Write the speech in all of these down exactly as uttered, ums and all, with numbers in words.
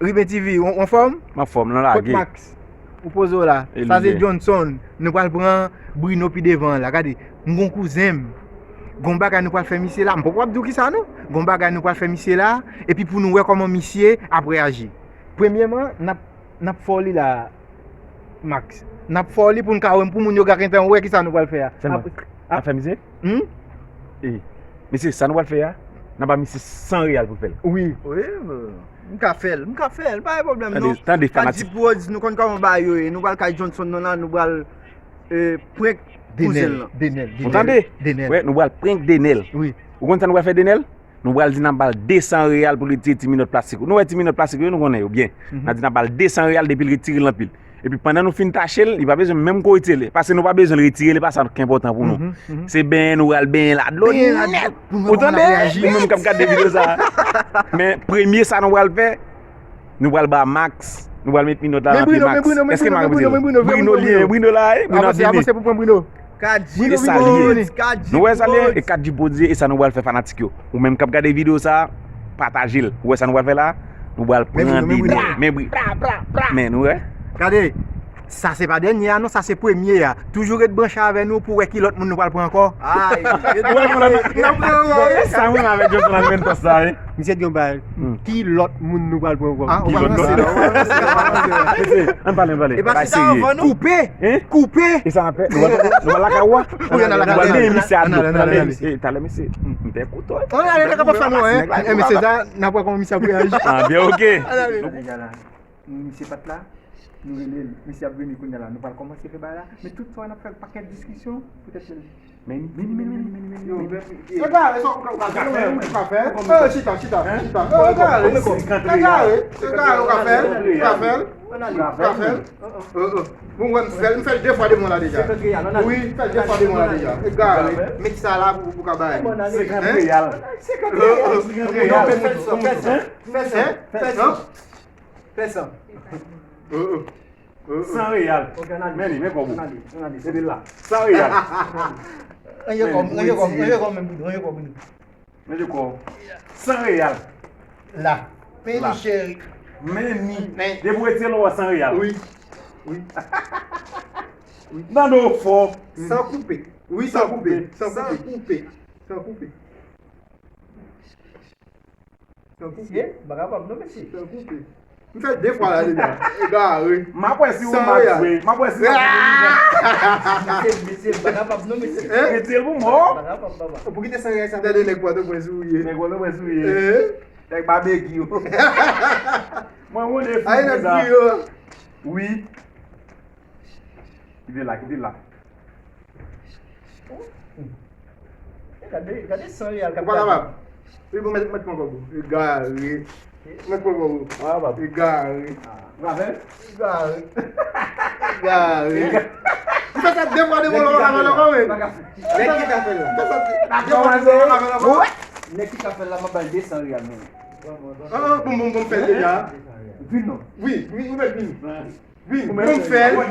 Riben T V, ou anfòm? M anfòm, nan lage. Kot Max? Ou poze w la. Sa se Johnson. Nou pral pran Bruno pi devan la. Gade, m gon kouzen m. Gon bagay nou pral fè misye la. M poko ap di w kisa non. Gon bagay nou pral fè misye la. Epi pou nou wè kòman misye ap reyaji. Premyèman, n ap, n ap fè w li la, Max. N ap fè w li pou n ka wè, pou moun yo ka gentan wè kisa nou pral fè a. Sèlman. N ap fè misye? Hmm? E, mesye, sa nou pral fè a, n a ba misye san reyal pou l fè l. Wi. Wi, m ka fè l, m ka fè l, pa gen pwoblèm non. Tande, tande, fanatik. Kadji Prodz, nou konn kòman bagay yo ye. Nou pral kay Johnson nan la, nou pral, eh, prank kouzen lan. Denel, Denel, Denel. Ou tande? Denel. Wè, nou pral prank Denel. Wi. Ou konn sa nou pral fè Denel? Nou pral di n ap ba l de san reyal pou l retire ti minòt plastik yo. Nou wè ti minòt plastik yo, nou konnen yo byen. N a di n ap ba l de san reyal depi l retire l nan pye l. Epi pandan nou fin tache l, li pa bezwen menm ko retire l. Paske nou pa bezwen l retire l, e pa sa k enpòtan pou nou. Se benyen nou pral benyen la dlo nèt. Ou tande? Ou menm k ap gade videyo sa a. Men premye sa nou pral fè, nou pral ba Max, nou pral met minòt la nan pye Max. Èske Max retire l? Bruno li ye, Bruno la, e, Bruno ap vini. Kadji Prodz, Kadji Prodz. Nou wè sa l ye, e Kadji Prodz ye, e sa nou pral fè fanatik yo. Ou menm k ap gade videyo sa a, pataje l. Ou wè sa nou pral fè la? Nou pral pran de nèg. Men Bri-, men nou wè? Gade, sa se pa dènye a non, sa se premye a. Toujou ret branche avè nou pou wè ki lòt moun nou pral pran ankò. Ay, e sa mwen avèk Johnson al menm tòs la, wi. Misye di yon bagay. Ki lòt moun nou pral pran ankò? Ki lòt moun? Ann pale, ann pale. Bagay serye. Koupe! Koupe! E sa n ap fè? Nou pral, nou pral lakay ou a? Ou nan lakay ou a? Nou pral benyen misye a dlo. Nou pral benyen misye. Talè misye. M te koute w. Ann ale, nou kapab fè nou, hein? Eh, mesye sa, n ap wè kòman misye ap reyaji. Ah, byen, oke. Ann ale. Misye pa t la. Nou rele l. Misye ap vini kounye a la. Nou pral kòmanse fè bagay la. Men tout swa n ap fè pakèt diskisyon. Poutèt men. Men, men, men, men, men, men, men. Yo, men, men. Se gare, sa w ka fè, ou ka fè. Eh, chita, chita, chita. Eh, gare, se gare, se gare, ou ka fè, ou ka fè, ou ka fè. Bon, wè, m fè l, m fè l de fwa devan la deja. Wi, m fè l de fwa devan la deja. E gare. Met sa la pou, pou ka bay. Senkant reyal. Senkant reyal. Fè sa, fè sa, fè sa. San reyal. Men li, men kòb ou. Mete l la. San reyal. Ranje kòb, ranje kòb, ranje kòb, men boudo, ranje kòb, boudo. Mete kò w. San reyal. La. Men li, cheri. Men li. Depi w retire l, w a san reyal. Wi. Wi. Nan do fò. San koupe. Wi, san koupe. San koupe. San koupe. San koupe. Mesye, m pa kapab non, mesye. San koupe. M fè de fwa la deja. Egare. M ap wè si ou Max vre. M ap wè si Max vre. Mesye, mesye, m pa kapab non, mesye. Retire l pou mò. M pa kapab, papa. Ou pou kite san reyal sa. Gade nèg Pòtoprens ou ye. Nèg Pòtoprens ou ye. Nèg babekyou. Mwen, mwen de fou. Ay, nèg griyo. Wi. Kite la, kite la. Gade, gade san reyal k ap gade. Ou pa kapab. Wi, bon, mèt, mèt pran kòb ou. Egare. Mèt pran kòb ou. Ou pa kapab. Egare. Ou ka fè l? Egare. Egare. M fè sa de fwa devan lò, w pa fè l ankò, men. Nèg ki ka fè l la. M fè sa de fwa devan lò, w pa fè l ankò. Nèg ki ka fè l la, m ap ba l de san reyal, men. An, an, bon, bon, bon, m fè l deja. Vin non. Wi, wi, ou mèt vin. Vin, bon, m fè l. Ou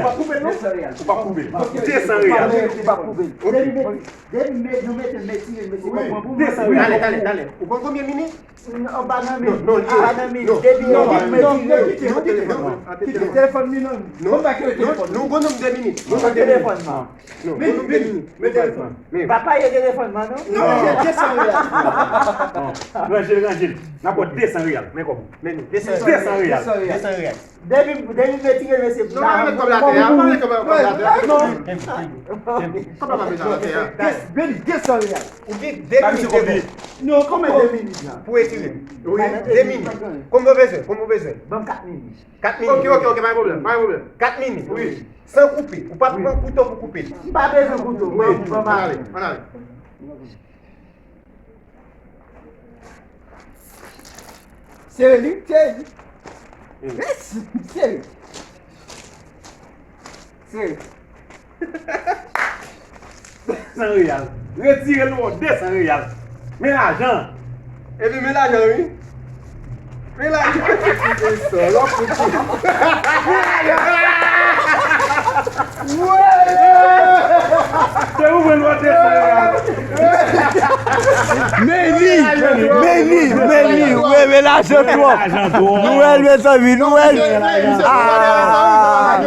pa koupe l non. Ou pa koupe l. De san reyal. Ou pa koupe l. Depi met, depi met, nou mete met, tire met, se konprann pou mwen. De san reyal. Talè, talè, talè. Ou konn konbyen minit? Anba nan minit. Non, non, anba nan minit. Depi met, tire. Non, kite, kite, kite. Telefòn li non. Non, pa kite telefòn. Nou gon nonm de minit. Nou gon nonm de minit. Men, men, men telefòn. Papa, ye telefòn mwen non. Non, men de san reyal. Ranje l, ranje l. N ap wè de san reyal. Men kòb ou. Men de san reyal. De san reyal. De san reyal. Depi, depi m retire mesye. Non, pa met kòb la atè a. Pa met kòb la atè a. Non. Kòb la pa met atè a. Beni, de san reyal. Ou gen de minit devan. Non, kòman de minit la? Pou retire. Wi. De minit. Konbyen w bezwen? Konbyen w bezwen? Ban m kat minit. Kat minit. Ok, ok, ok, pa gen pwoblèm, pa gen pwoblèm. Kat minit. Wi. San koupe. Ou pa pran kouto pou koupe. M pa bezwen kouto. Wi, ann ale, ann ale. Sere li, sere li. Sere. Sere. San reyal. Retire l non, de san reyal. Men lajan. Epi men lajan wi. Men lajan. Men lajan. Se ou mwen lòt de san reyal. Men li, men li, men li, wi, men Lajan twòp. Lajan twòp. Nou wè l, mezanmi, nou wè l. Ah.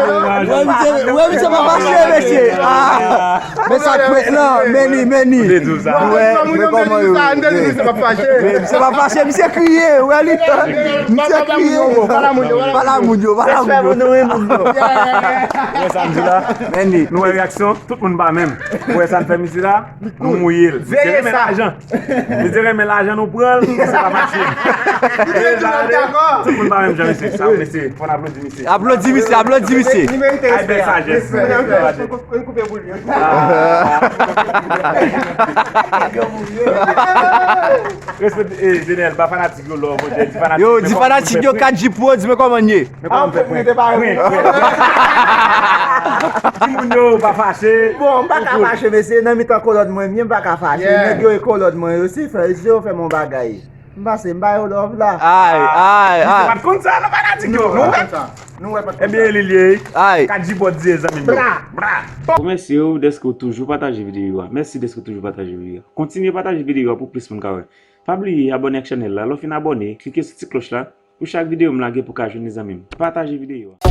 Wè misye, wè misye pa fache, mesye. Ah. Men sa k fèt lan, men li, men li. Ou te di w sa. Ou wè, men kòman yo. Men misye pa fache, misye kriye, ou wè li. Misye kriye. Pale a moun yo, pale a moun yo. Pale a moun yo, pale a moun yo. Ou wè sa m di la? Men li. Nou wè reyaksyon, tout moun pa menm. Ou wè sa n fè misye la? Nou mouye l. Misye renmen lajan. Misye renmen lajan, nou pran l, misye pa fache. Tout moun pa menm jan, mesye. Sa, mesye, fò n aplodi misye. Aplodi misye, aplodi misye. Li merite respè. Ay, bèl sajès. Respè, respè. N koupe pou li. Ah. Respè, eh, Zenel, ba fanatik yo love, di fanatik yo. Yo, di fanatik yo, Kat G Pro, di men kòman n ye. Men kòman m fè prank? Prank, prank. Timoun yo, pa fache. Bon, m pa ka fache, mesye, nan mitan kolòn mwen, m ye, m pa ka fache. Yeah. Nèg yo e kolòn mwen yo, si fè, si yo fè m yon bagay. M pase, m ba yo love la. Ay, ay, ay. Misye pa t konn sa, nan fanatik yo. Nou wè. Nou wè pa t konn sa. Ebyen, li l ye. Ay. Kat G Pro di zanmi m yo. Bra. Bra. Mèsi w dèske w toujou pataje videyo a. Mèsi dèske w toujou pataje videyo a. Kontinye pataje videyo a pou plis moun ka wè. Pa bliye abòne ak chanèl la. Lè w fin abòne, klike sou ti klòch la pou chak videyo m lage pou ka jwenn li zanmi m. Pataje videyo a.